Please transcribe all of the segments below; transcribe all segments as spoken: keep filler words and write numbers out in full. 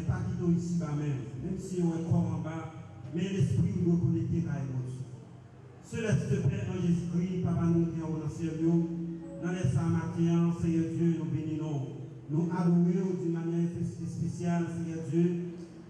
pa kite w isiba menm, menm si yo wè kò w anba, men lespri w dwe konekte kay Bondye. Selès Pè an Jezikri, Papa nou ki anwo nan syèl yo, nan lè sa a maten an, Seyè Dye, nou beni non w. Nou adore w di manyè espe-, espesyal, Seyè Dye,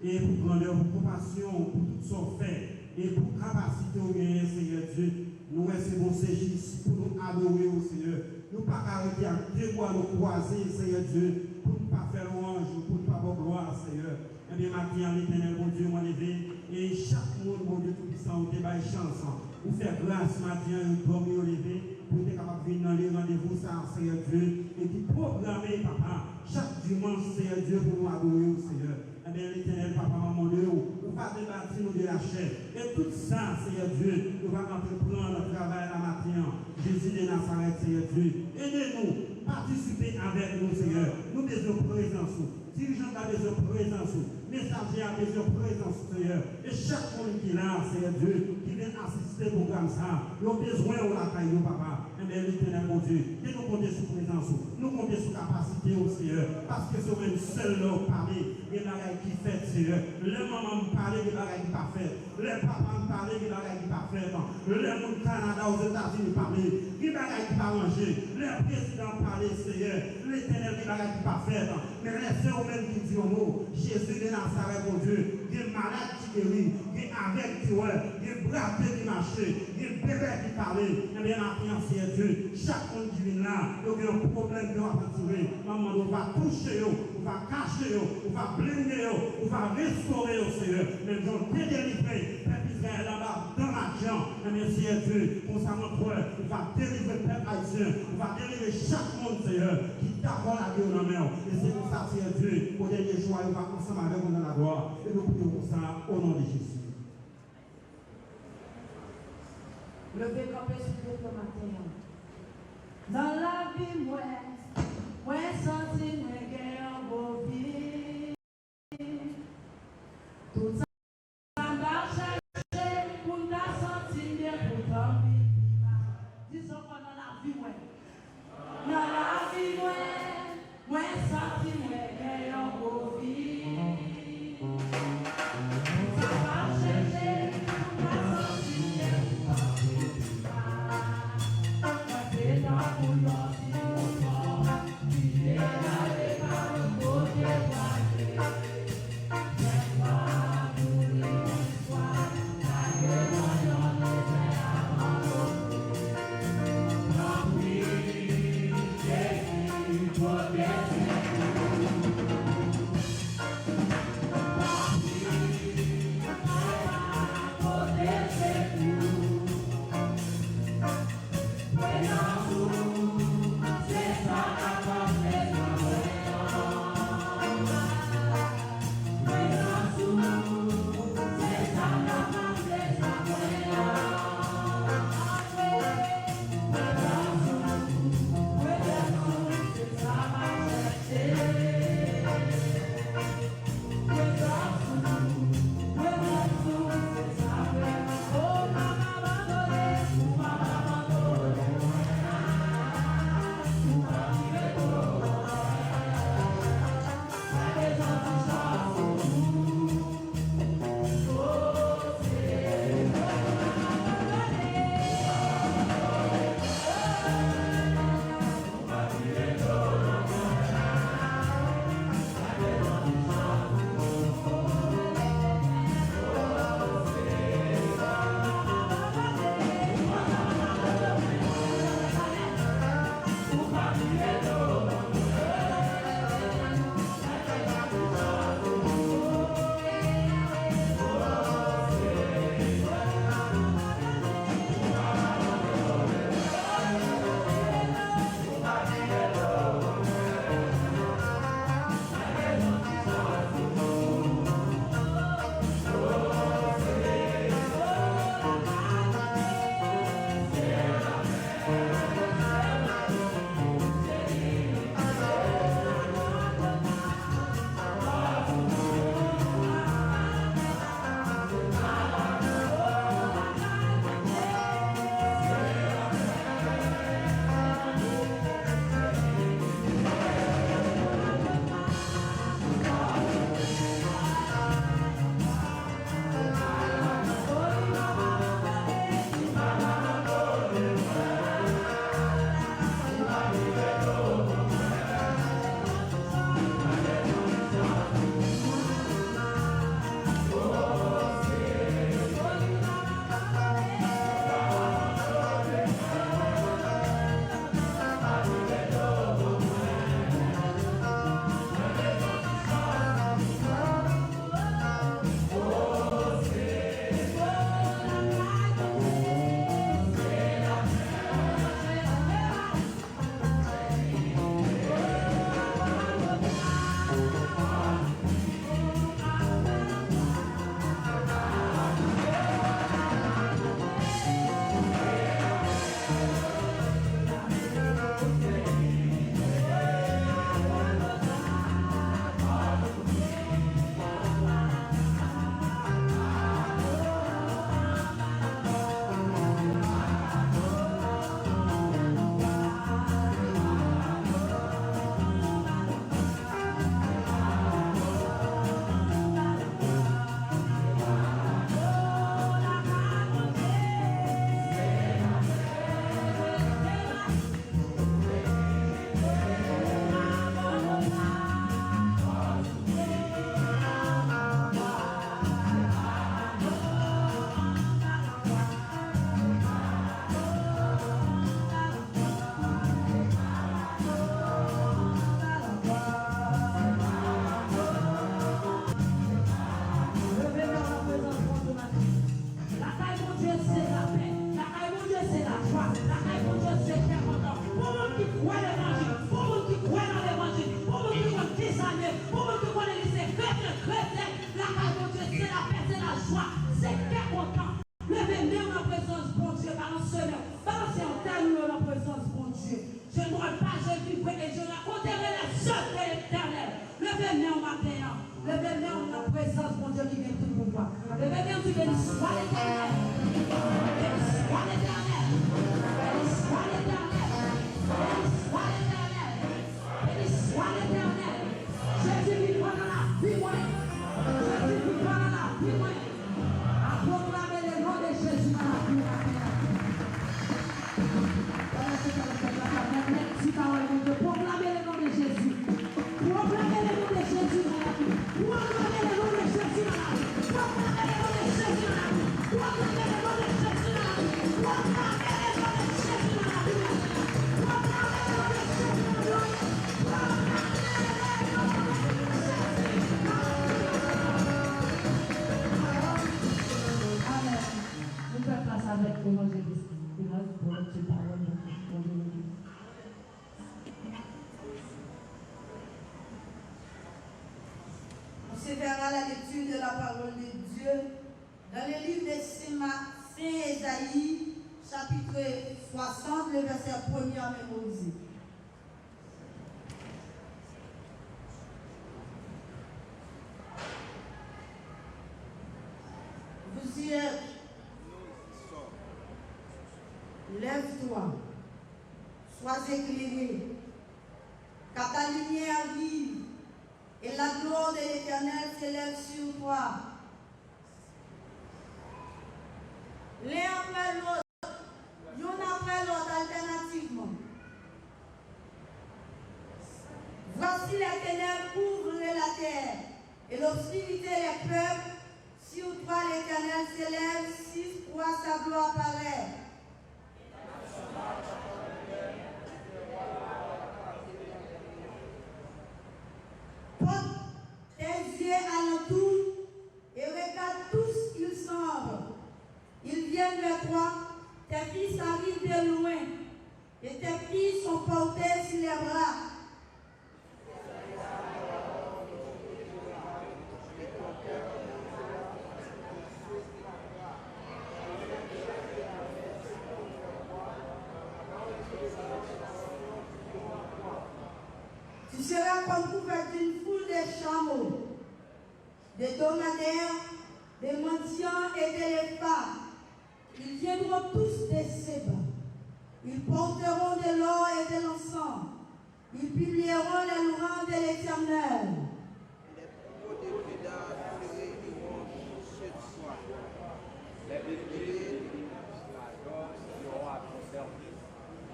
e pou grandè w, pou konpasyon w, pou tout sa w fè, e pou kapasite w genyen, Seyè Dye. Nou wè se bon, se jis pou nou adore w, Seyè. Nou pa ka rete ak de bra nou kwaze, Seyè Dye, pou n pa fè lwanj ou, pou n pa ba w glwa, Seyè. Ebyen, maten an, Letènèl Bondye, mwen leve, e chak moun, Bondye Toupisan, ou te bay chans, ou fè gras, maten an, yo dòmi, yo leve, pou yo te kapab vin nan lye randevou sa a, Seyè Dye, e ki pwograme, Papa, chak dimanch, Seyè Dye, pou nou adore w, Seyè. Ebyen, Letènèl, Papa, manman de ou, ou va debati nou de lachè. E tout sa, Seyè Dye, nou va antreprann travay la maten an. Jezi de Nazarèt, Seyè Dye, ede nou, patisipe avèk nou, Seyè. Nou bezwen prezans ou. Dirijan ta bezwen prezans ou. Mesaje a bezwen prezans ou, Seyè. E chak moun ki la, Seyè Dye, ki vin asiste pwogram sa, yo bezwen ou lakay yo, Papa. Enben, Letènèl Bondye, ke nou konte sou prezans ou, nou konte sou kapasite ou, Seyè, paske se ou menm sèl lè w pale, gen bagay ki fèt, Seyè. Lè manman m pale, gen bagay ki pa fèt. Lè papa m pale, gen bagay ki pa fèt. Lè moun Kanada, Ozetazini pale, gen bagay ki pa ranje. Lè prezidan pale, Seyè, Letènèl, gen bagay ki pa fèt. Men lè se ou menm ki di yon mo, Jezi de Nazarèt, Bondye, gen malad ki geri, gen avèg ki wè, gen brate ki mache, gen bebe ki pale. Ebyen, maten an, Seyè Dye, chak moun ki vin la, yo gen yon pwoblèm ke w ap andire. Mwen mande w va touche yo, ou va kache yo, ou va blende yo, ou va restore yo, Seyè. Menm jan w te delivre pèp Izrayèl anba dan Madyan, ebyen, Seyè Dye, konsa mwen kwè, ou va delivre pèp ayisyen, ou va delivre chak moun, Seyè, ki dakò lage yo nan men w. E se konsa, Seyè Dye, o dènye jou a, yo va ansanm avèk ou nan laglwa. E nou priye w konsa, o non de Jezi. Leve kanpe, silvouplè, maten an. Nan lavi mwen, mwen santi mwen gen yon bon vi. Tout sa m t ap chèche pou m ta santi m byen, poutan m viv pi mal. Di sa ankò, nan lavi mwen. Nan lavi mwen, mwen santi mwen gen yon bon vi. Tout sa m t ap chèche pou m ta santi m byen, poutan m viv pi mal. Mwen te tankou yon ti moton ki degaje pa lòt kote prale. Kretyen, lakay Bondye, se lapè, se lajwa, se kè kontan. Leve men w nan prezans Bondye, balanse men w, balanse antèn ou yo nan prezans Bondye. Je ne mourrai pas, je vivrai et je raconterai les œuvres de l'Éternel. Leve men w maten an, leve men w nan prezans Bondye ki gen tout pouvwa. Leve men w, di, Béni soit l'Éternel. Béni soit l'Éternel. Béni soit l'Éternel. Béni soit l'Éternel. Béni soit l'Éternel. Jezi vivan nan lavi mwen. Jezi vivan nan lavi mwen. A pwoklame le non de Jezi nan lavi w maten an. Pandan se tan, nou fè plas a Bondye, di pawòl Bondye, pwoklame le non de Jezi. Pwoklame le non de Jezi nan lavi. Pwoklame le non de Jezi nan lavi. Pwoklame le non de Jezi nan lavi. Pwoklame le non de Jezi nan lavi. Pwoklame le non de Jezi nan lavi. Pwoklame le non de Jezi nan lavi. Amèn. Nou fè plas avèk evanjelis Enos pou lekti pawòl Bondye. On se fera la lecture de la parole de Dieu dans le livre de Saint Ma- Saint Ésaïe, chapitre soixante, le verset premier à mémoriser. Vous y êtes. Lève-toi, sois éclairé, car ta lumière arrive, et la gloire de l'Éternel s'élève sur toi. Len apre lòt, youn apre lòt, altènativman. Voici, les ténèbres couvrent la terre, et l'obscurité les peuples. Sur toi, l'Éternel s'élève, sur toi sa gloire paraît. Porte tes yeux alentour et regarde tous, ils s'en vont. Ils viennent vers toi, tes fils arrivent de loin, et tes filles sont portées sur les bras. Tu seras comme couvert d'une foule de chameaux, de dromadaires, de mendiants et d'éléphants. Ils viendront tous de Seba. Ils porteront de l'or et de l'encens. Ils publieront les louanges de l'Éternel. Les pros de Juda se réuniront chez toi. Les béliers de la Lagor seront à ton service.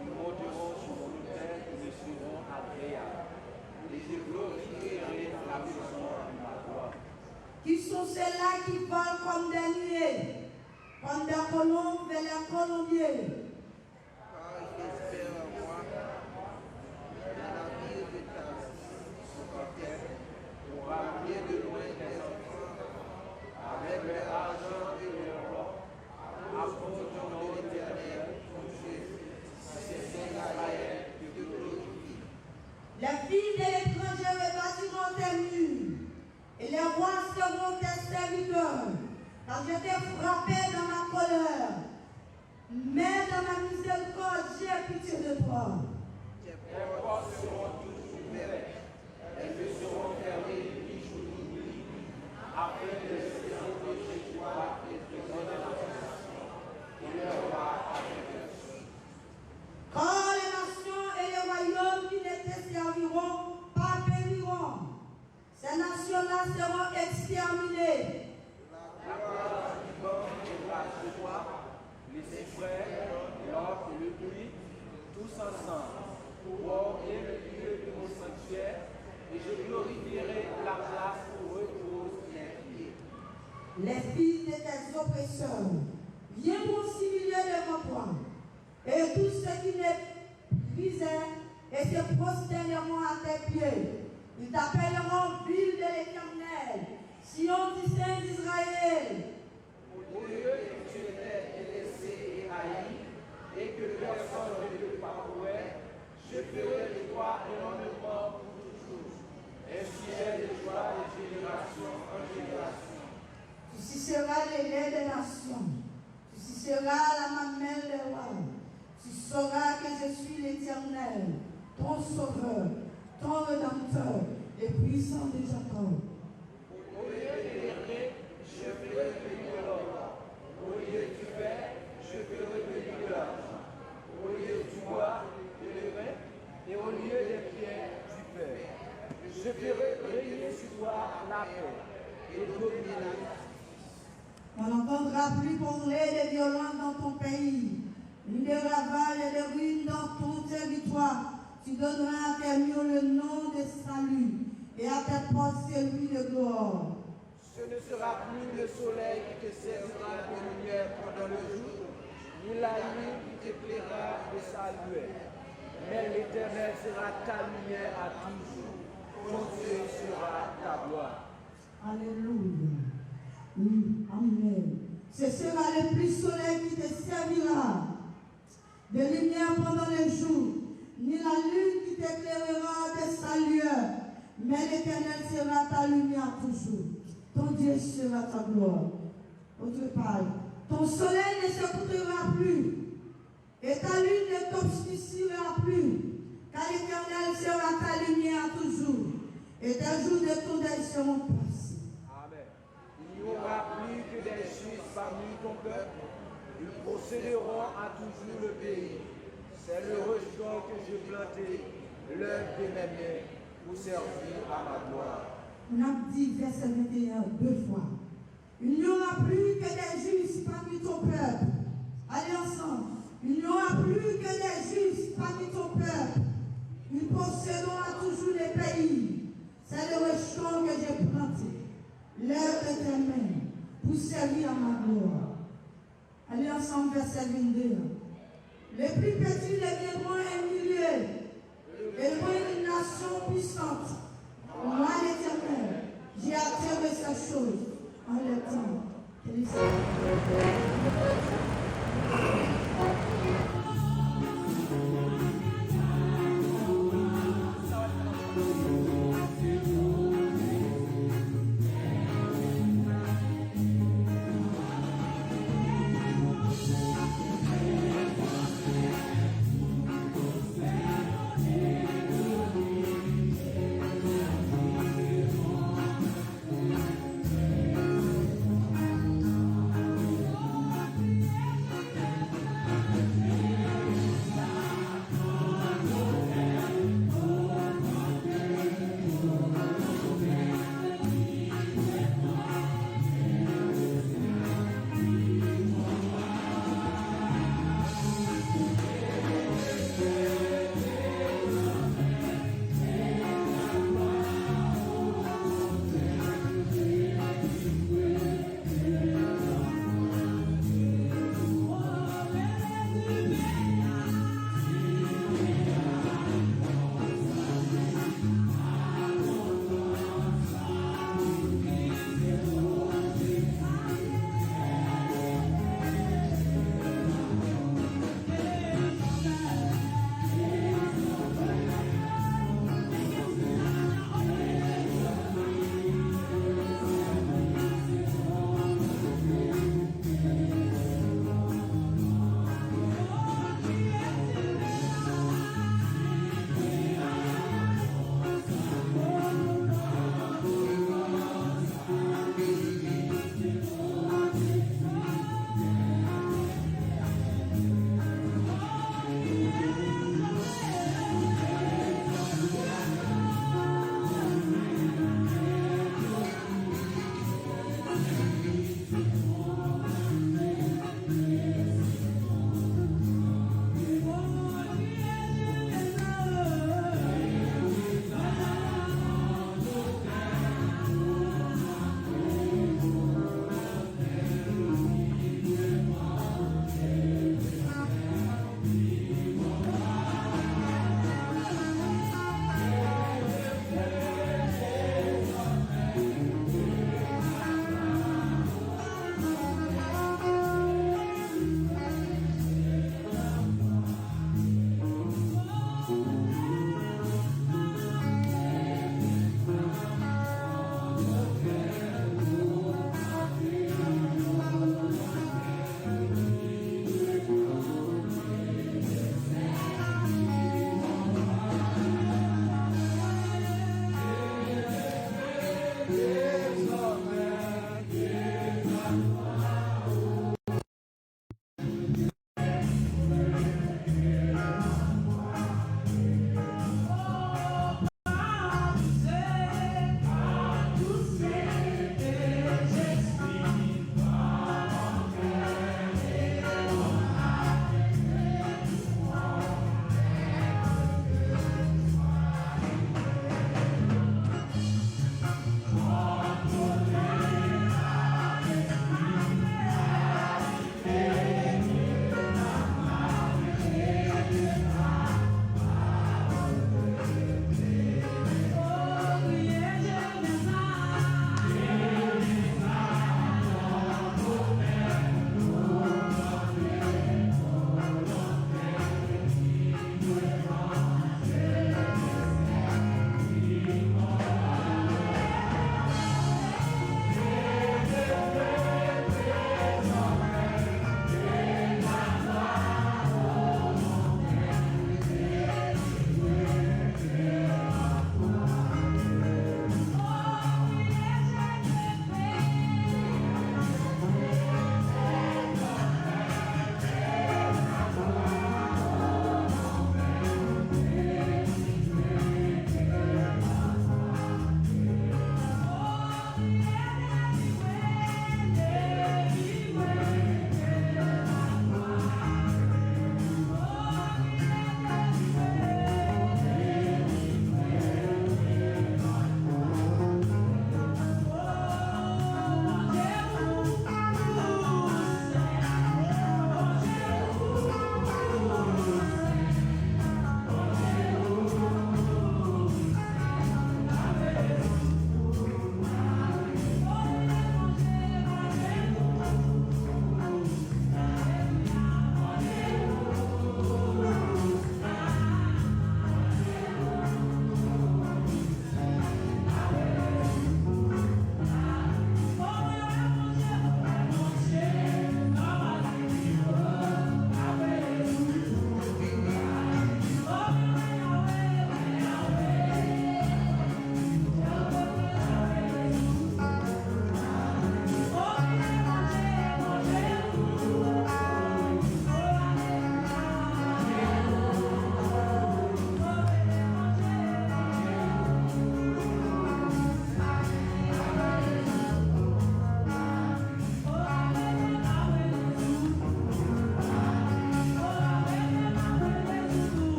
Ils monteront sur mon autel et me seront agréables. Et je glorifierai la maison de ma gloire. Qui sont ceux-là qui volent comme des nuées, comme des colombes vers les colombiers ? Car ils espèrent en moi, et la vie rétablit son autel, pour ramener de loin tes enfants, avec leur argent et leur or, à cause du nom de l'Éternel, ton Dieu, c'est Saint Israël qui te glorifie. Les filles de l'étranger rebâtiront tes murs, et les rois seront tes serviteurs, car je t'ai frappé dans ma colère. Mais dans ma miséricorde, j'ai pitié de toi. Tes portes seront toujours ouvertes, elles ne seront fermées ni jour ni nuit, afin de laisser entrer chez toi les trésors de la nation et le roi avec leur suite. Car les nations et les royaumes qui ne te serviront pas périront. Ces nations-là seront exterminées. La gloire du vivant viendra sur toi, les frères, l'orbe et le buis, tous ensemble, pour orner le lieu de mon sanctuaire, et je glorifierai la place où reposent mes pieds. Les fils de tes oppresseurs viendront s'humilier devant toi. Et tous ceux qui méprisaient et se prosterneront à tes pieds. Ils t'appelleront ville de l'Éternel, Sion du Saint d'Israël. Au lieu que tu étais délaissé et haï, et que personne ne te parcourait, je ferai de toi un ornement pour toujours, un sujet de joie de génération lait des nations. Tu suceras la mamelle des rois. Tu sauras que je suis l'Éternel, ton Sauveur, ton Rédempteur, le Puissant de Jacob. Au lieu de l'épée, je ferai venir l'or. Au lieu du fer, je ferai venir de l'argent. Au lieu du bois, de l'érin, et au lieu des pierres, du fer. Je ferai régner sur toi la paix et dominer la justice. On n'entendra plus parler de violence dans ton pays, ni de ravages et de ruines dans ton territoire. Tu donneras à tes murs le nom de salut et à tes portes celui de gloire. Ce ne sera plus le soleil qui te servira de lumière pendant le jour, ni la lune qui t'éclairera de sa lueur. Mais l'Éternel sera ta lumière à toujours. Ton Dieu sera ta gloire. Alléluia. Oui, amen. Ce sera le plus soleil qui te servira de lumière pendant le jour, ni la lune qui t'éclairera de sa lueur, mais l'Éternel sera ta lumière toujours. Ton Dieu sera ta gloire. Autre part, ton soleil ne se couchera plus, et ta lune ne t'obscurcira plus, car l'Éternel sera ta lumière toujours, et tes jours de ton deuil seront passés. Amen. Il n'y aura plus que des justes parmi ton peuple. Ils posséderont à toujours le pays. C'est le rejeton que j'ai planté, l'œuvre de mes mains, pour servir à ma gloire. N ap di vèsè venteyen an de fwa. Il n'y aura plus que des justes parmi ton peuple. Allez ensemble. Il n'y aura plus que des justes parmi ton peuple. Ils posséderont à toujours le pays. C'est le rejeton que j'ai planté, l'œuvre de tes mains, pour servir à ma gloire. Allez ensemble, verset vingt-deux. Les plus petits deviendront un millier, et une nation puissante. Moi, l'Éternel, j'ai attiré ces choses en leur temps.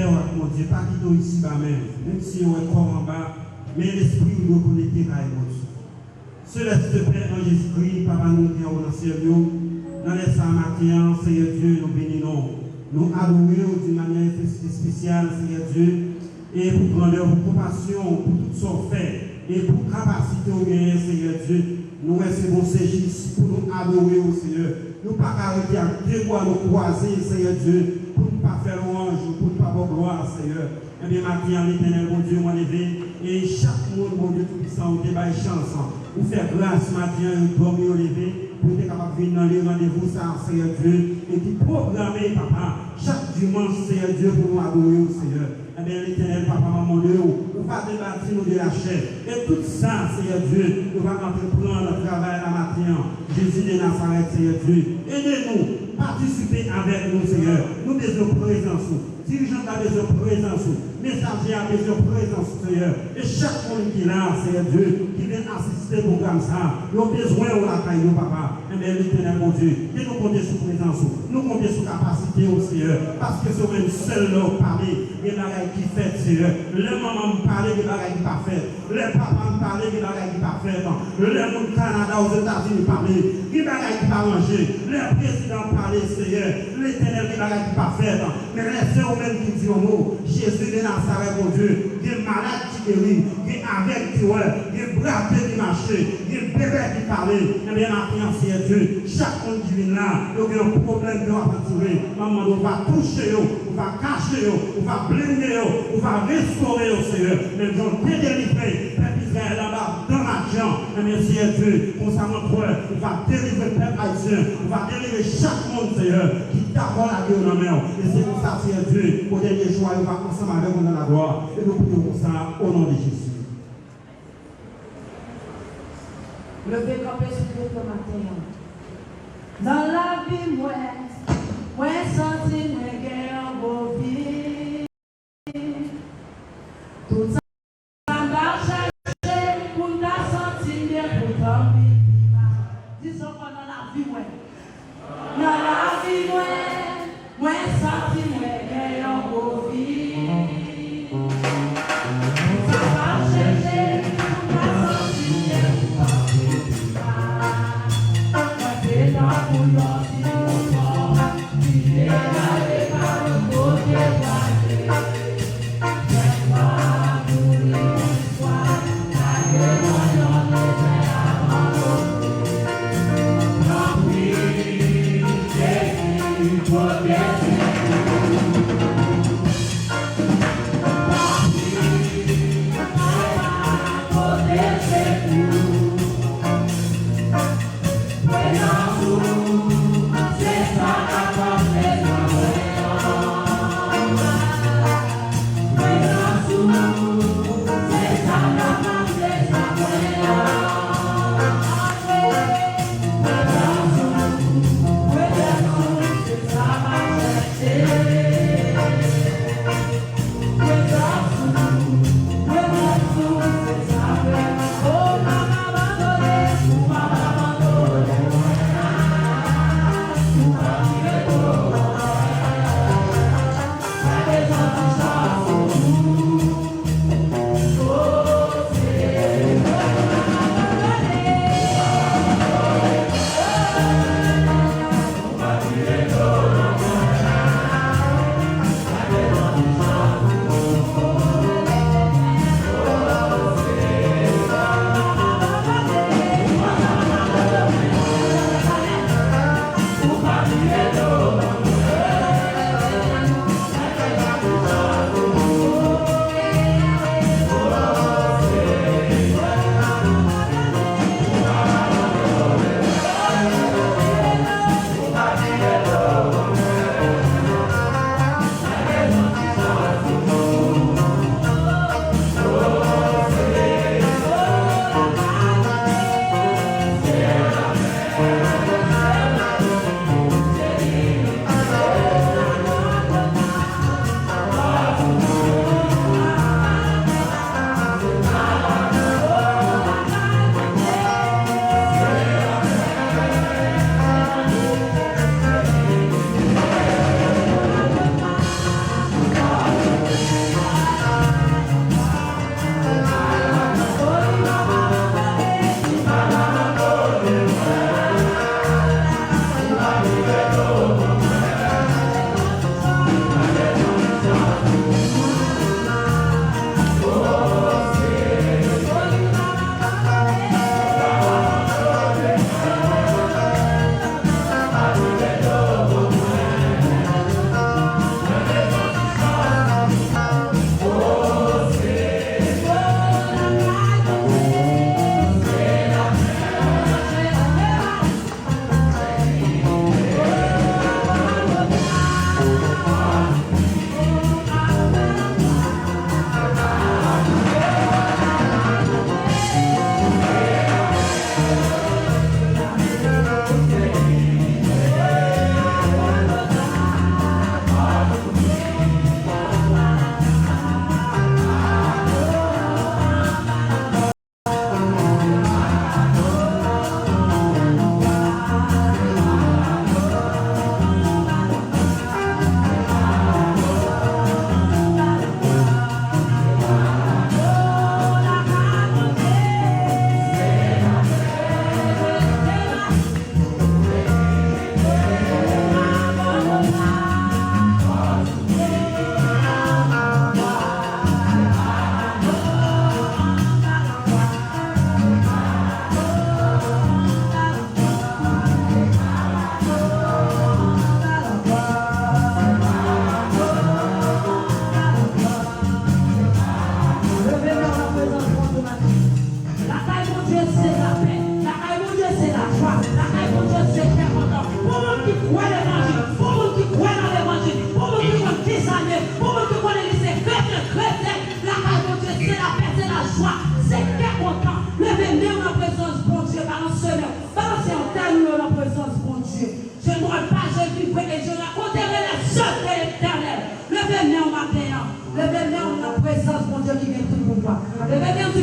Pè w ak Bondye, pa kite w isiba menm, menm si yo wè kò w anba, men lespri w dwe konekte kay Bondye. Seleste Pè, nan Jezikri, Papa nou ki anwo nan syèl yo, nan lè sa a maten an, Seyè Dye, nou beni non w. Nou adore w di manyè espe- espesyal, Seyè Dye, e pou grandè w, pou konpasyon w, pou tout sa w fè, e pou kapasite w genyen, Seyè Dye. Nou wè se bon, se jis pou nou adore w, Seyè. Nou pa ka rete ak de bra nou kwaze, Seyè Dye, pou n pa fè lwanj ou pou n pa ba w glwa, Seyè. Ebyen, maten an, Letènèl Bondye, mwen leve, e chak moun, Bondye Toupisan, ou te bay chans, ou fè gras, maten an, yo dòmi, yo leve, pou yo te kapab vin nan lye randevou sa a, Seyè Dye, e ki pwograme, papa, chak dimanch, Seyè Dye, pou nou adore w, Seyè. Ebyen, Letènèl, papa, m ap mande w, ou va debati nou de lachè, e tout sa, Seyè Dye, nou va antreprann travay la maten an. Jezi de Nazarèt, Seyè Dye, ede nou, patisipe avèk nou, Seyè. Nou bezwen prezans ou. Dirijan ta bezwen prezans ou. Mesaje a bezwen prezans ou, Seyè. E chak moun ki la, Seyè Dye, ki vin asiste pwogram sa, yo bezwen w lakay yo, papa. Ebyen, Letènèl Bondye, ke nou konte sou prezans ou. Nou konte sou kapasite w, Seyè. Paske se ou menm sèl lè w pale, gen bagay ki fèt, Seyè. Lè manman m pale, gen bagay ki pa fèt. Lè papa m pale, gen bagay ki pa fèt. Lè moun Kanada, Ozetazini pale, gen bagay ki pa ranje. Lè prezidan pale, Seyè, Letènèl, gen bagay ki pa fèt. Men lè se ou menm ki di yon mo, Jezi de Nazarèt, Bondye, gen malad ki geri, gen avèg ki wè, gen brate ki mache, gen bebe ki pale. Ebyen, maten an, Seyè Dye, chak moun ki vin la, yo gen yon pwoblèm ke w ap andire. M ap mande w va touche yo, ou va kache yo, ou va blende yo, ou va restore yo, Seyè. Menm jan w te delivre pèp Izrayèl anba dan Madyan, ebyen, Seyè Dye, konsa mwen kwè, ou va delivre pèp ayisyen, ou va delivre chak moun, Seyè, ki dakò lage yo nan men w. E se konsa, Seyè Dye, o dènye jou a, yo va ansanm avèk ou nan laglwa. E nou priye w konsa, o non de Jezi. Leve kanpe sou pye w maten an. Nan lavi mwen, mwen santi mwen gen yon gwo vid. Tout sa m t ap chèche pou m ta santi m byen, poutan m viv pi mal. Di sa ankò, nan lavi mwen. Nan lavi mwen, mwen santi mwen gen yon gwo vid. Sa pa chèche pou ta santi byen pou kanpe pi mal. Mwen te tankou yon ti poupon ki egare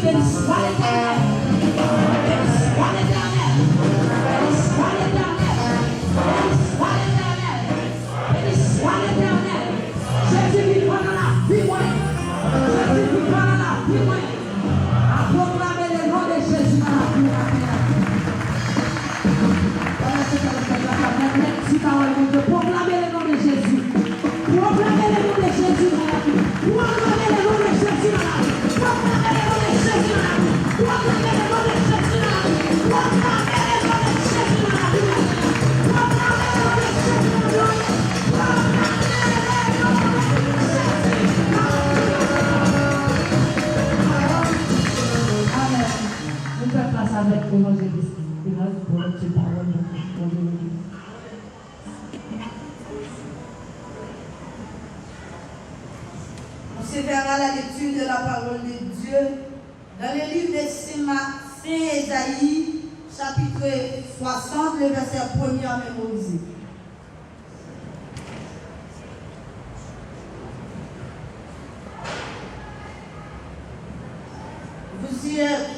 Béni soit l'Éternel. Béni soit l'Éternel. Béni soit l'Éternel. Béni soit l'Éternel. Béni soit l'Éternel. Jezi vivan nan lavi mwen. Jezi vivan nan lavi mwen. A pwoklame le non de Jezi nan lavi mwen. Pandan se tan, lè fè gras la, mèt, mèt, di pawòl Bondye. Pwoklame le non de Jezi. Pwoklame le non de Jezi nan lavi. Pwoklame le non de Jezi nan lavi. Pwoklame le non de Jezi nan lavi. Pwoklame le non de Jezi nan lavi. Pwoklame le non de Jezi nan lavi. Pwoklame le non de Jezi nan lavi. Pwoklame le non de Jezi nan lavi. Amèn. Nou fè plas avèk evanjelis Pinas pou lekti pawòl Bondye. Bondye beni. On se verra la lecture de la parole de Dieu dans le livre de Saint Ma-, Saint Ésaïe, chapitre soixante, le verset premier à mémoriser. Vous y êtes.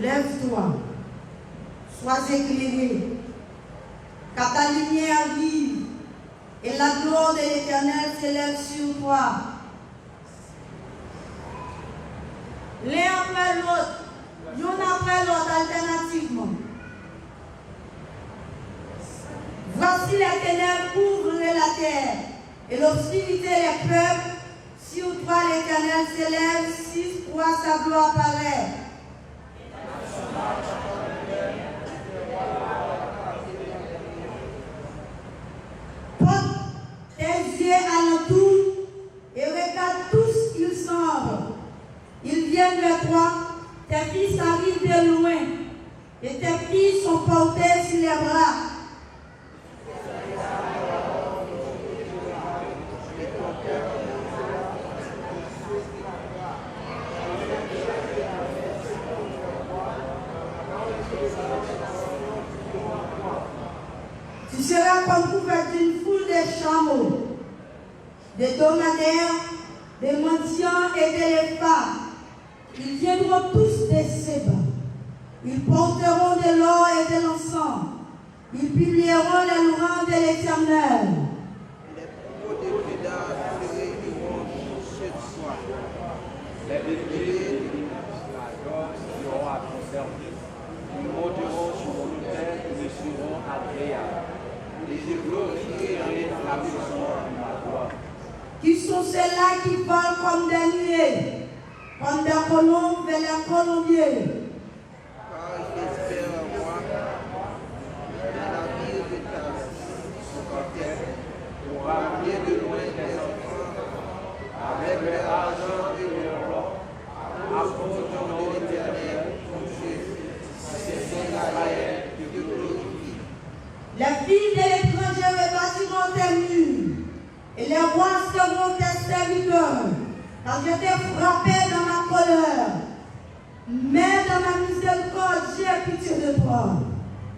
Lève-toi, sois éclairé, car ta lumière arrive, et la gloire de l'Éternel s'élève sur toi. Len aprè lòt, yonn aprè lòt, altènativman. Voici, les ténèbres couvrent la terre, et l'obscurité les peuples. Sur toi, l'Éternel s'élève, sur toi, sa gloire paraît. Porte tes yeux alentour et regarde tous, ils s'en vont. Ils viennent vers toi, tes fils arrivent de loin, et tes filles sont portées sur les bras. Tu seras comme couvert d'une foule de chameaux, de dromadaires, de mendiants et d'éléphants. Ils viendront tous de Séba. Ils porteront de l'or et de l'encens. Ils publieront les louanges de l'Éternel. Les troupeaux de Juda se réuniront tous chez toi. Les béliers de l'argent seront à ton service. Ils monteront sur mon autel et me seront agréables. Et je glorifierai la maison de ma gloire. Qui sont ceux-là qui volent comme des nuées, comme des colombes vers les colombiers? Car ils espèrent en moi, mais la ville de Tarsis sont en quête, pour ramener de loin des enfants avec leur argent et leur or, à cause du nom de l'Éternel, ton Dieu, si c'est Israël qui te glorifie. Les filles de l'étranger rebâtiront tes murs, et les rois seront tes serviteurs, car je t'ai frappé dans ma colère, mais dans ma miséricorde, j'ai pitié de toi.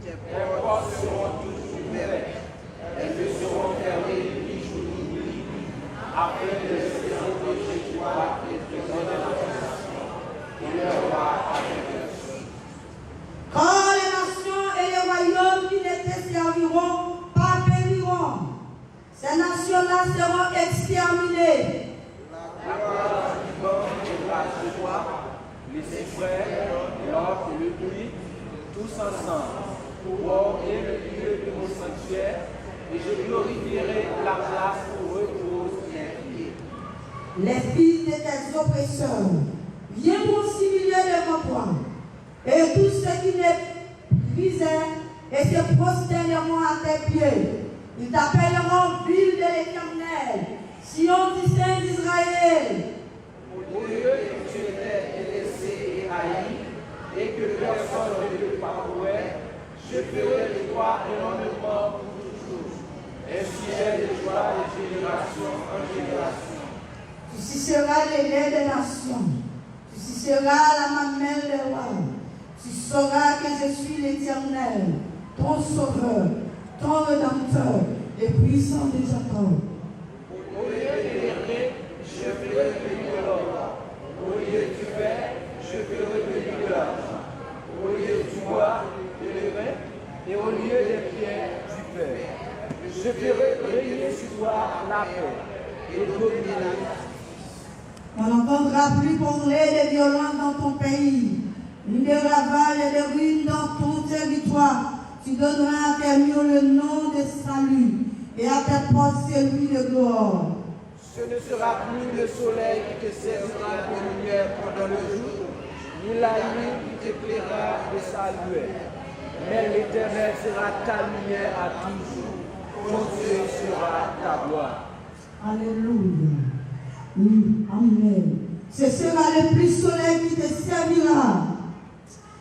Tes portes seront toujours ouvertes, elles te seront fermées ni jour ni nuit, afin de laisser entrer chez toi les trésors de la nation et leurs rois avec leurs sceaux. Car les nations et les royaumes qui ne te serviront pas périront. Ces nations-là seront exterminées. La gloire du Liban viendra sur toi, le cyprès, l'orgue et le buis, tous ensemble, pour orner le lieu de mon sanctuaire, et je glorifierai la place où reposent mes pieds. Les fils de tes oppresseurs viendront s'humilier devant toi. Et tous ceux qui méprisaient et se prosterneront à tes pieds. Ils t'appelleront ville de l'Éternel, Sion du Saint d'Israël. Au lieu que tu étais délaissé et haï, et que personne ne te parcourait, je ferai de toi un ornement pour toujours, un sujet de joie de génération en génération. Tu suceras le lait des nations. Tu suceras la mamelle des rois. Tu sauras que je suis l'Éternel, ton Sauveur, ton Rédempteur, le Puissant de Jacob. Au lieu de l'épée, je ferai venir l'or. La paix et domine. On n'entendra plus parler de violence dans ton pays, ni de ravages et de ruines dans ton territoire. Tu donneras à tes murs le nom de salut et à tes portes celui de gloire. Ce ne sera plus le soleil qui te servira de lumière pendant le jour, ni la lune qui t'éclairera de sa lueur. Mais l'Éternel sera ta lumière à toujours. Ton Dieu sera ta gloire. Alléluia. Oui, amen. Ce sera le plus soleil qui te servira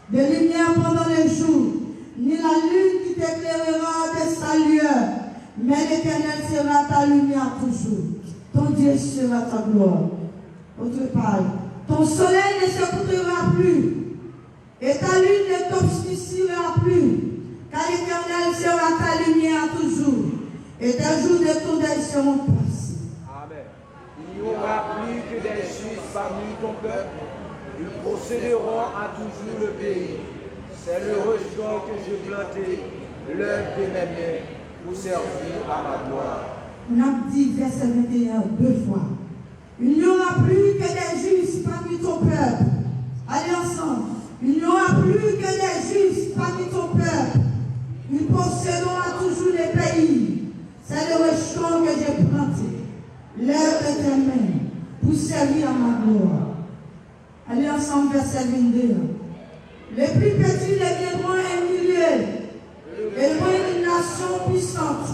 de lumière pendant le jour, ni la lune qui t'éclairera de sa lueur, mais l'Éternel sera ta lumière toujours. Ton Dieu sera ta gloire. Autre page. Ton soleil ne se couchera plus, et ta lune ne t'obscurcira plus, car l'Éternel sera ta lumière toujours, et tes jours de ton deuil seront passés. Amen. Il n'y aura plus que des justes parmi ton peuple. Ils posséderont à toujours le pays. C'est le rejeton que j'ai planté, l'œuvre de mes mains, pour servir à ma gloire. N ap di vèsè venteyen an de fwa. Il n'y aura plus que des justes parmi ton peuple. Allez ensemble. Il n'y aura plus que des justes parmi ton peuple. Ils posséderont à toujours le pays. C'est le rejeton que j'ai planté, l'œuvre de tes mains, pour servir à ma gloire. Allez ensemble, vèsè vennde. Les plus petits deviendront un millier, et une nation puissante.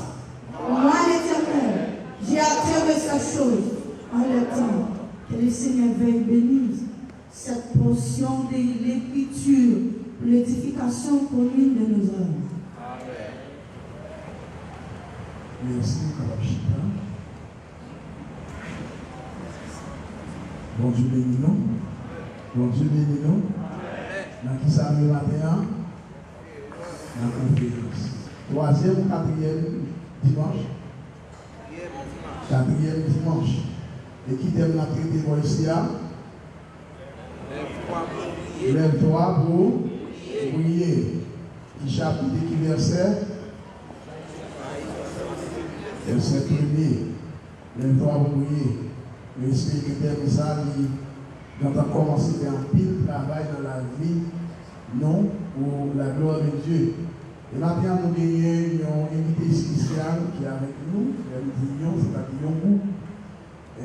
Moi, l'Éternel, j'ai hâté de ces choses en leur temps. Que le Seigneur veuille bénir cette portion de l'Écriture pour l'édification commune de nos âmes. Amen. Mèsi, nou kapab chita. Bondye beni nou. Bondye beni nou. Nan ki sa nou ye maten an? Nan konferans. Twazyèm ou katriyèm dimanch? Katriyèm dimanch. E ki tèm n ap trete bò isi a? Lève-toi pour prier. Ki chapit e ki vèsè? Vèsè premye. Lève-toi pour prier. Nou espere ke tèm sa li gentan kòmanse fè anpil travay nan lavi nou pour la gloire de Dieu. E maten an, nou genyen yon envite espesyal ki avèk nou, lè m di yon, se pa di yon gwoup. E